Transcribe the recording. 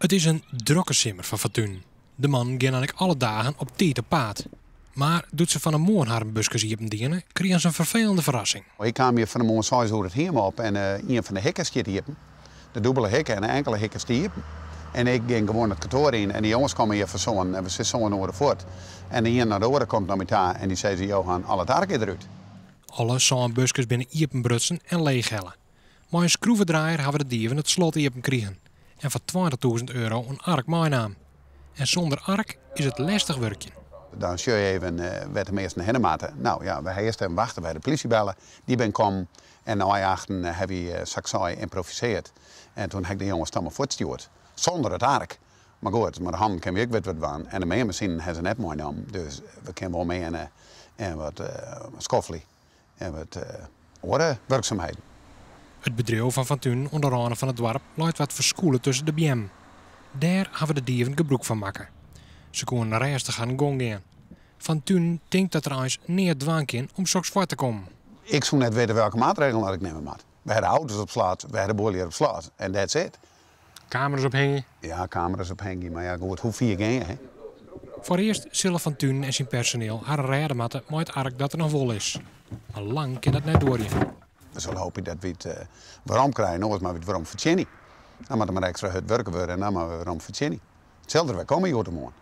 It is in drokke simmer foar Van Tunen. De mannen gean dan ek alle dagen op tiid op paad. Mar doe't se fan 'e moarn harren buskes iepen diene, krigen se in ferfelende ferrassing. Ik kaam hjir fan 'e moarn seis oere it hiem op en ien fan de hikken stiet iepen. De dûbele hikke en de inkele hikke stie iepen. En ik gyng gewoan it kantoar yn en de jonges komme hjir foar sânen en we sitte sân oere fuort. En de ien nei de oare komt nei my ta en dy sizze, Johan, al it ark is derút. Alle sân buskes binne iepenbrutsen en leechhelle. Mei in skroevedraaier hawwe de dieven it slot iepen krigen en foar 20.000 euro oan ark meinaam. En sûnder ark is it lestich wurkjen. Dan sjoch je even wêr't de measten hinne moatte. No ja, we ha earst even wachte, we ha de plysje belle, dy bin kommen en nei achten ha wy, sa't ik sei, ymproviseard. En toen ha ik de jonges dan mar fuortstjoerd, sûnder it ark. Mar goed, mei de hannen kinne we ek wit wat dwaan. En de meanmasinen ha se net meinommen, dus we kinne wol meane en wat skoffelje en wat oare wurksumheden. It bedriuw fan Van Tunen oan de râne fan it doarp leit wat ferskûle tusken de beammen. Dêr hawwe de dieven gebrûk fan makke. Se koene rêstich harren gong gean. Van Tunen tinkt dat er eins neat dwaan kin om soks foar te kommen. Ik soe net witte welke maatregelen dat ik nimme moat. We ha de auto's op slot, we ha de boel hjir op slot en that's it. Kamera's ophingje? Ja, kamera's ophingje, mar ja goed, hoe fier gean je, hè? Foarearst sille Van Tunen en syn personiel harren rêde moatte mei it ark dat der noch wol is. Mar lang kin dat net duorje. We sille hoopje dat wy it werom krije, oars moatte wy it werom fertsjinje. Dan moat der mar ekstra hurd wurke wurde en dan moatte we werom fertsjinje. It sil der wer komme hjoed-de-moarn.